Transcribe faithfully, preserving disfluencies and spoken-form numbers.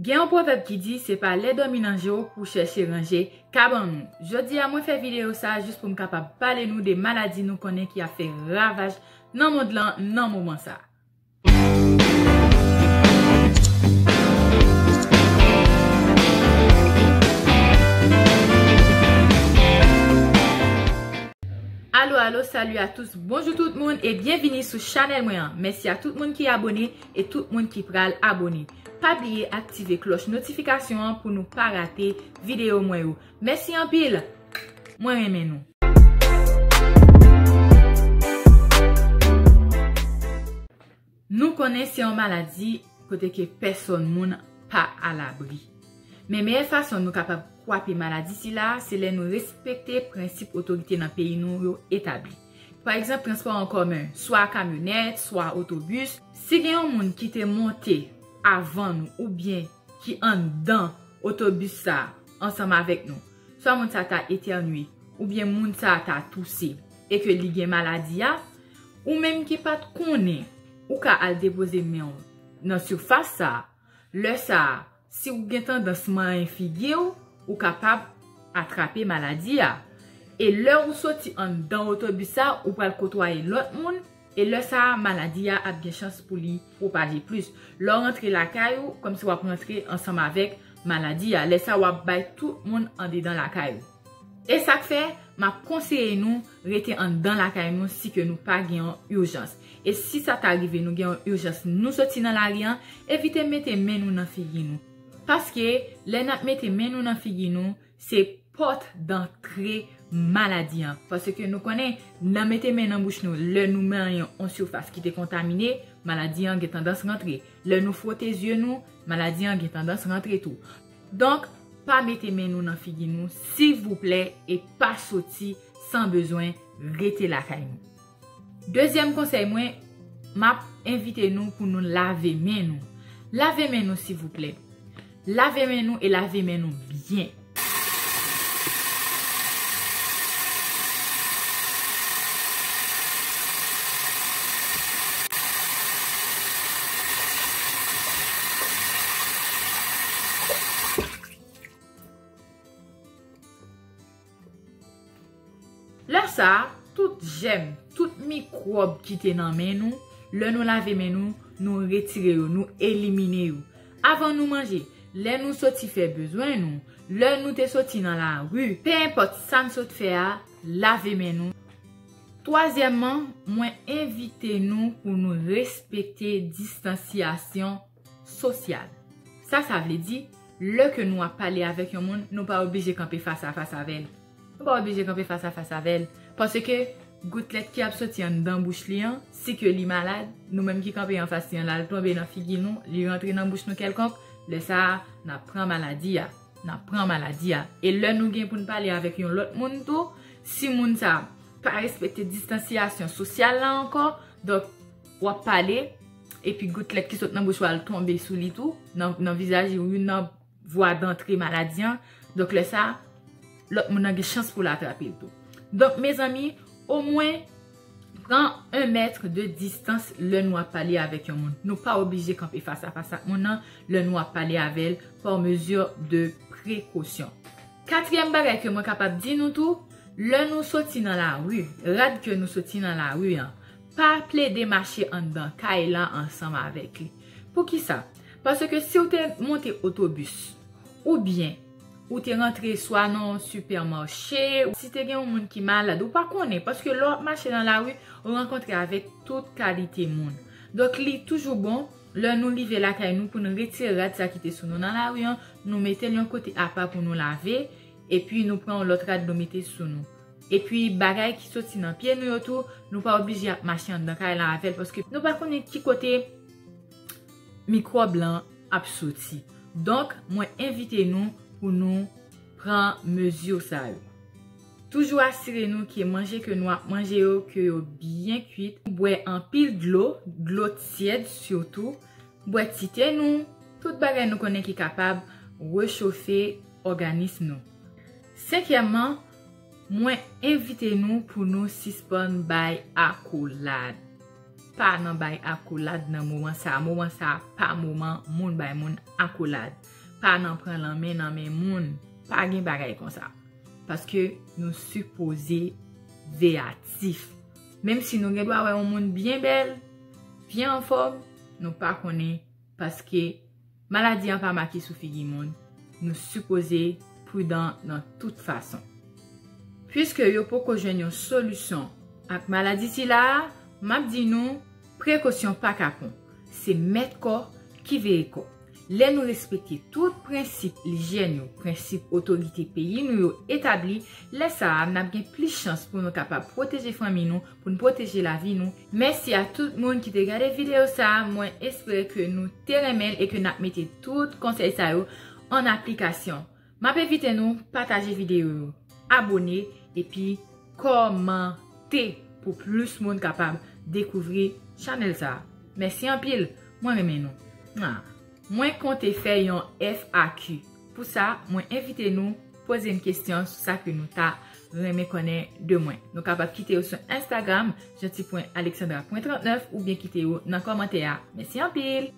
Gen yon pwovèb ki di, se pa lè dòmi nan je w pou chèche ranje kabann ou. Jodi a, mwen fè videyo sa a jis pou m kapab pale nou de maladi nou konnen ki ap fè ravaj nan mond lan nan moman sa a. Alo, alo, salut à tous, bonjou tout moun e byenvini sou chanèl mwen an. Mèsi a tout moun ki abone e tout moun ki pral abone. Pa bliye aktive klòch notifikasyon an pou nou pa rate videyo mwen yo. Mèsi anpil! Mwen renmen nou. Nou konnen se yon maladi kote ke pèsòn moun pa alabri. Men meyè fason nou kapab kwape maladi sila a, se lè nou respekte prensip otorite nan peyi nou yo etabli. Pa egzanp, transpò an komen, swa kamyonèt, swa otobis. Si gen yon moun ki te monte avan nou oubyen ki anndan otobis sa a ansanm avèk nou, swa moun sa ta etènye oubyen moun sa ta touse e ke li gen maladi a, ou menm ki pa t konnen, ou ka al depoze men w nan sifas sa a. Lè sa a, si w gen tandans manyen figi w, ou kapab atrape maladi a. E lè ou soti anndan otobis sa, ou pral kotwaye lòt moun, e lè sa a, maladi a ap gen chans pou li pwopaje plis. Lè w rantre lakay ou, kòmsi w ap rantre ansanm avèk maladi a. Lè sa a, w ap bay tout moun andedan lakay ou. E sa k fè, m ap konseye nou rete anndan lakay nou si ke nou pa gen yon ijans. E si sa ta rive nou gen yon ijans, nou soti nan lari an, evite mete men nou nan figi nou. Paske, lè n ap mete men nou nan figi nou, se pòt dantre maladi an. Paske nou konnen, nan mete men nan bouch nou, lè nou manyen yon sifas ki te kontamine, maladi an gen tandans rantre. Lè nou fwote zye nou, maladi an gen tandans rantre tou. Donk, pa mete men nou nan figi nou, silvouplè, e pa soti san bezwen, rete lakay nou. Dezyèm konsèy mwen, m ap envite nou pou nou lave men nou. Lave men nou, silvouplè. Lave men nou e lave men nou byen. Lè sa a, tout jèm, tout mikwòb ki te nan men nou, lè nou lave men nou, nou retire yo, nou elimine yo. Avan nou manje, lè nou soti fè bezwen nou, lè nou te soti nan lari, pe enpòt sa n sot fè a, lave men nou. Twazyèmman, mwen envite nou pou nou respekte distansyasyon sosyal. Sa, sa vle di, lè ke nou ap pale avèk yon moun, nou pa oblije kanpe fas a fas avè l. Nou pa oblije kanpe fas a fas avè l. Paske goutlèt ki ap soti anndan bouch li an, si ke li malad, nou menm ki kanpe anfas li an, l al tonbe nan figi nou, li rantre nan bouch nou kèlkonk, lè sa a, n ap pran maladi a. N ap pran maladi a. E lè nou gen pou n pale avèk yon lòt moun tou, si moun sa a pa respekte distansyasyon sosyal la ankò, donk, w ap pale, epi goutlèt ki sot nan bouch ou al tonbe sou li tou, nan, nan vizaj li, ou nan vwa dantre maladi an. Donk, lè sa a, lòt moun nan gen chans pou l atrape l tou. Donk, mezanmi, omwen, pran yon mèt de distans lè nou ap pale avèk yon moun. Nou pa oblije kanpe fas a fas ak moun nan lè nou ap pale avè l, par mesure de précaution. Katriyèm bagay ke mwen kapab di nou tou, lè nou soti nan lari, rad ke nou soti nan lari an, pa plede mache anndan kay la ansanm avèk li. Poukisa? Paske si w te monte otobis, oubyen ou te rantre swa nan yon sipèmache, si te gen yon moun ki malad, ou pa konnen, paske lè w ap mache nan lari, ou rankontre avèk tout kalite moun. Donk, li toujou bon, lè nou rive lakay nou, pou nou retire rad sa ki te sou nou nan lari an, nou mete l yon kote apa pou nou lave, epi nou pran yon lòt rad nou mete sou nou. Epi bagay ki soti nan pye nou yo tou, nou pa oblije ap mache anndan kay la avè l, paske nou pa konnen ki kote mikwòb lan ap soti. Donk, mwen envite nou pou nou pran mezi sa yo. Toujou asire nou ke manje ke nou ap manje yo, ke yo byen kwit. Bwè anpil dlo, dlo tyèd sitou. Bwè ti te nou, tout bagay nou konnen ki kapab rechofe òganis nou. Senkyèmman, mwen envite nou pou nou sispann bay akolad. pa nan bay akolad nan moman sa a. Moman sa a pa moman moun bay moun akolad. Pa nan pran lanmen nan men moun. Pa gen bagay konsa. Paske nou sipoze veyatif. Menm si nou gen dwa wè yon moun byen bèl, byen anfòm, nou pa konnen paske maladi an pa make sou figi moun. Nou sipoze pridan nan tout fason. Piske yo poko jwenn yon solisyon ak maladi sila a, m ap di nou, prekosyon pa kapon. Se mèt kò ki veye kò. Lè nou respekte tout prensip lijyèn yo, prensip otorite peyi nou yo etabli, lè sa a, n ap gen plis chans pou nou kapab pwoteje fanmi nou, pou n pwoteje lavi nou. Mèsi a tout moun ki te gade videyo sa a. Mwen espere ke nou te renmen l e ke n ap mete tout konsèy sa yo an aplikasyon. M ap envite nou pataje videyo yo, abone epi kòmante pou plis moun kapab dekouvri chanèl sa a. Mèsi anpil, mwen renmen nou. Mwa. Mwen konte fè yon F A Q. Pou sa, mwen envite nou poze m kesyon sou sa ke nou ta renmen konnen de mwen. Nou kapab kite yo sou Instagram, janti pwen alexandra pwen trannèf, oubyen kite yo nan kòmantè a. Mèsi anpil!